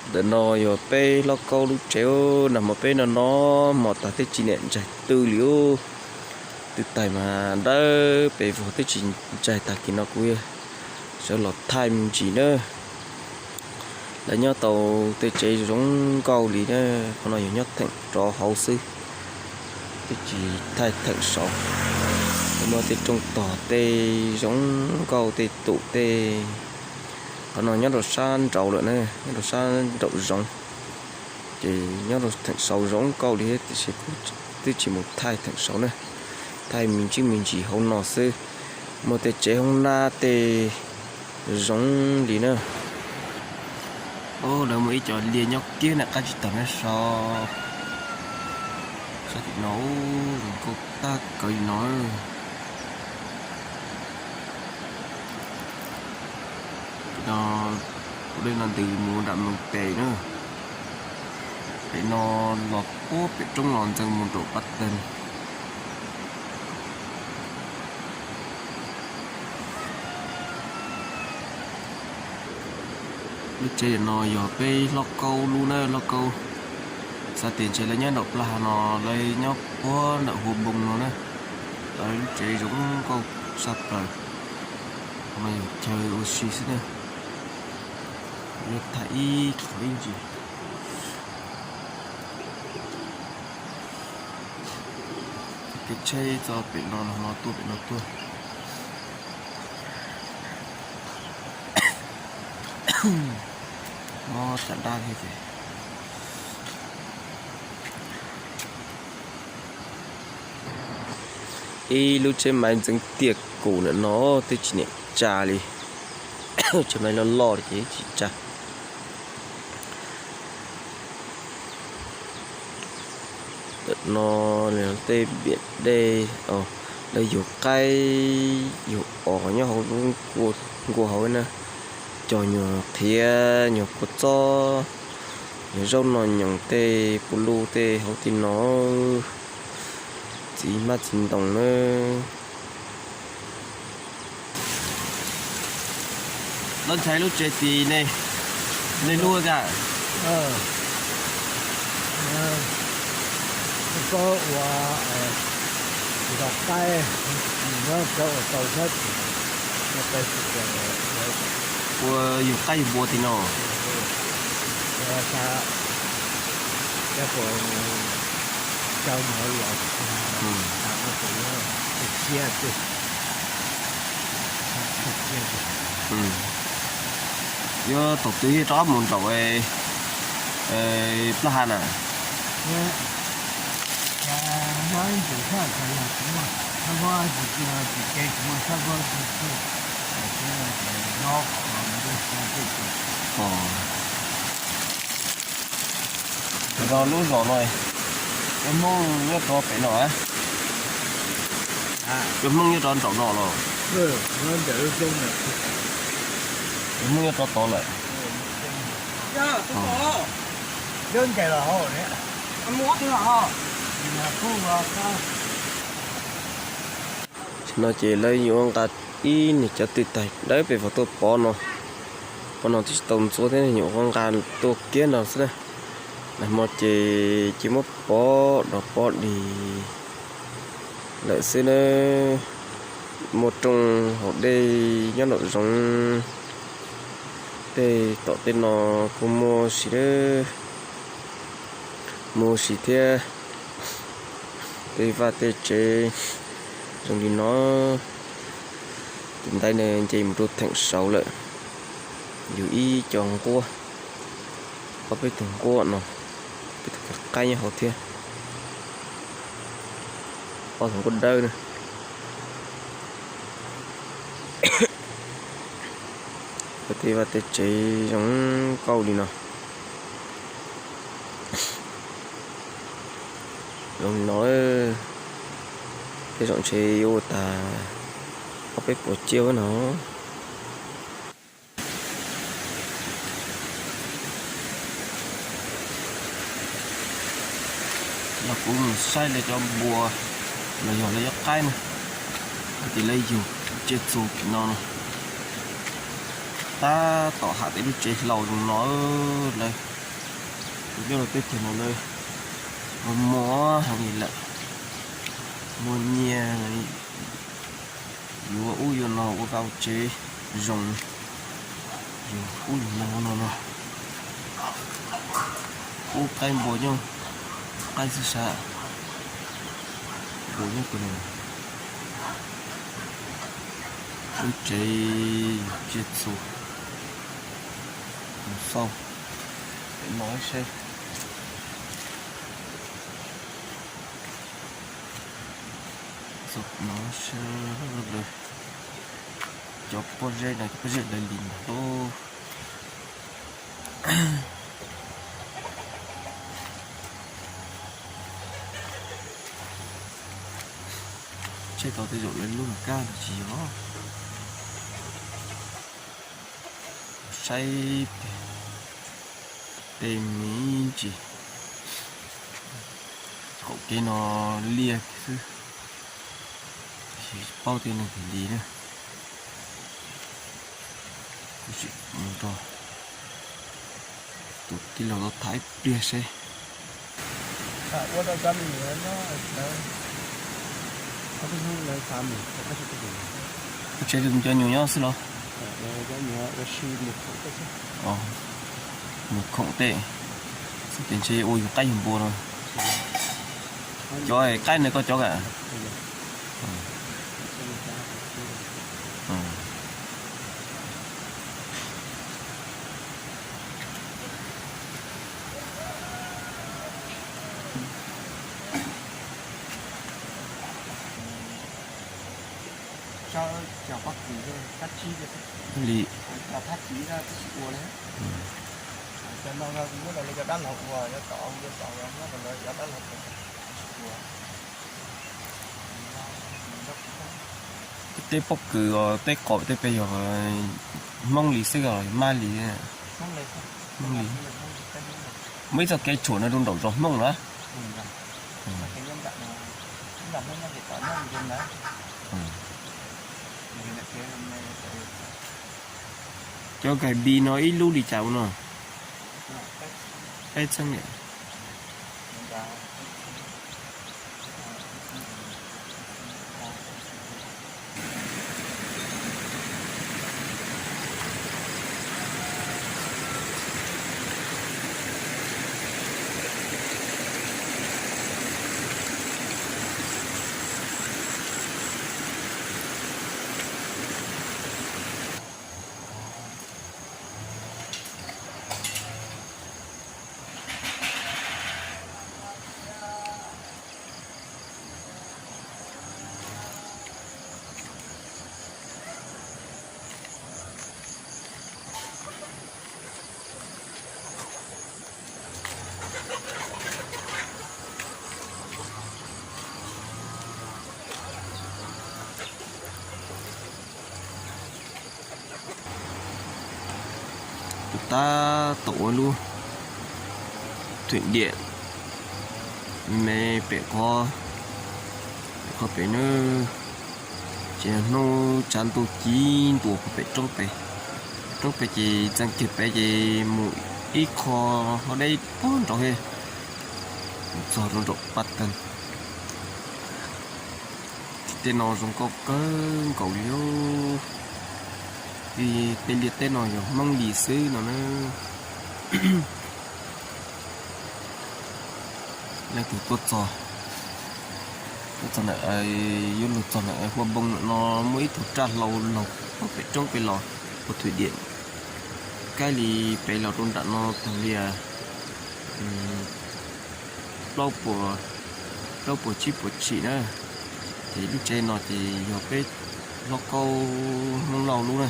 Ntawm no yog peb hlob kaub lub tsev, nag hmo peb no no hmo tag twb tsis niam ntsaig twg li. Twb tais mas dawb pes vog twb tsis ntsaig, tag kis no kuv sawv los thaij me ntsis na. Lawv nyob tau tej tsev zoo nkauj li na, qhov no yog nyob theem rov hauv xwb, twb tsis thaij theem saud. Muaj tej rooj tog tej zoo nkauj tej tum tej. Qhov no nyob rau sab nraud lawm na, nyob rau sab nraum zoov. Ces nyob rau theem saud zoo nkauj li thiab tiam sis kuv twb tsis mus thaij theem saud na, thaij me ntsis me ntsis hauv no xwb. Muaj tej tsev hoob nab tej zoo li na. Lawv muaj ib co liaj nyob kiag na, qab tsis tag na, so sab tim no zoo nkauj tag kawg li no. No, ua dej no ntws mus nram Moos Pem na. Pem no los puag pem roob los ntxeev mus nraum Pab Teeg. Lub tsev no yog peb hlob kaub lub na, hlob kaub. Xav tias ntshe lawv nyob nraum plaj hav no, lawv nyob puag nram Hua Npoo no na. Lawv lub tsev zoo nkauj saj plaws. Qhov no yog chaw ua si xwb na. Yuav thaij ib qho ib ntsis. Kev tsheb txoj pem no, no tuaj pem no tuaj. Mob caj dab thiab ces. Ib lub tsheb maiv ntxeev tiaj kum ntawm no twb tsis niam tsa li. Tsheb maiv loj loj li ces tsis tsa. Ntawm no tej npiam dej, lawv yug qaib yug os nyob hauv lub nkuaj hauv na. Cog nyuag qhiav nyuag kua txob, nyuag zaub no nyoos tej pua luj tej hauv tej no. Txiv hmab txiv ntoo na. Lawv ntshai lub tsev tid ne, nej lub ka. Koj ua, koj ua tau thiab. Ua yug qaib yug npua tim no. Yuav thaum twg thiaj rov mus nraum plaj hav na? Rau lub zos no, cov Hmoob nyob rau pem no, cov Hmoob nyob rau nraum no los? Cov Hmoob nyob rau tod lawm. Tam sim no ces lawv yuav nqa ib niag cov twj tais dawb pes vog tuaj pov no. Pov no twb tsis tau ntxuav thiab, nyuam qhuav nqa tuaj kiag no xwb na. Nag hmo ces cia muab pov dog pov dig lawm xwb na. Muaj rooj haus dej nyob nraum zoov. Tej tom tej no kuj muaj ua si, muaj ua si thiab. Tej vaj tej tsev zoo li no. Tus ntaiv no nce mus rau theem saud lawm. Yug ib co nquab, ob peb tug nquab no, peb tug qaib nyob hauv thiab. Ob tug nquab dawb na. Tej vaj tej tsev zoo nkauj li no. Zoo li no, tej zaum ntshe yuav ua tag ob peb puas ciaj no. Los kuv mus saib lawv cov npua los yog lawv cov qaib na, ces lawv yug tsiaj txhu tim no no. Tab tom hais tias lub tsev hlau zoo no lawm, kuv nyob rau teb chaws no lawm, muaj heev li lawm, muaj nyiaj yuav ub yuav no ua vaj ua tsev zoo, yus ub yus no no no, ub qaib npua nyob qaib xwb sas, npua nyob tus no, lub tsev tsiaj txhu, mus xauj pem no seb. Txog no sab lawm, cov pob zeb no cov pob zeb lawv li ntag lauj. Tseg tau tej zaum lawv lub kab los tsis yog. Saib tej me ntsis, qaum kev no liaj xwb, tsis paub tej neeg twg li na. Kuv sim mus nrog tus tij laug tau tham ib pliag seb. Lub tsev cov nyuam nyob xwb los? Mus khoom tej, xwb ces ntshe ua yus qaib yus npua no. Cov qaib no koj cov ka? Li, tej pob kws os, tej qaum tej pem yog Hmoob li xwb os, Mab li? Hmoob li. Muaj ib txoj kev tshuam no rau nraum zos Hmoob na. Cov gais bi no ib lub li cas ua no? Peb txheeb niam. Tab tom ua lub thwm diam me pem qhov, pem qhov pem nawb. Ces hnub tshav ntuj ci ntua pem roob pem, roob pem ces txeev kiag pem ces mus ib qho hauv deb puag nraud thiab, txog rau nraum Paj Teeg. Tej no zoo nkauj kawg nkaus li. Tej liaj teb no yog Hmoob li xwb no na. Leej twg tuaj txog, tuaj txog ntawm, yuav luag txog ntawm Hua Npoo no muaj ib tug raj hlau laug pem roob pem los ua thwm diam, kab li pem los rau nram no tag li plaub puas, plaub puas tsib puas tshim na. Ces lub tsev no ces yog peb hlob Kaub Hmoob Lauj lub na.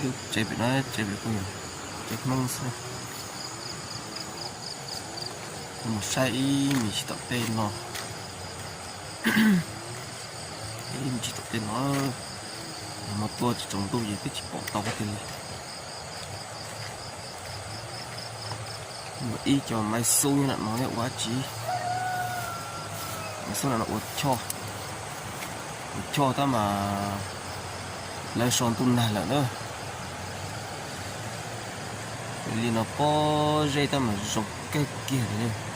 Lub tsev pem no tsev pem kuj yog tsev Hmoob xwb. Mus saib ib me ntsis tom tej no, ib me ntsis tom tej no, hmo tuaj tsis tsaus ntuj ces twb tsis pom tau tiag li. Muaj ib co maiv xub nyob nram no ua dab tsi? Maiv xub nram no ua choj, ua choj tab mas Lawv sau ntuj nag lawm na. Li no pob zeb tab mas zoo kawg kiag li.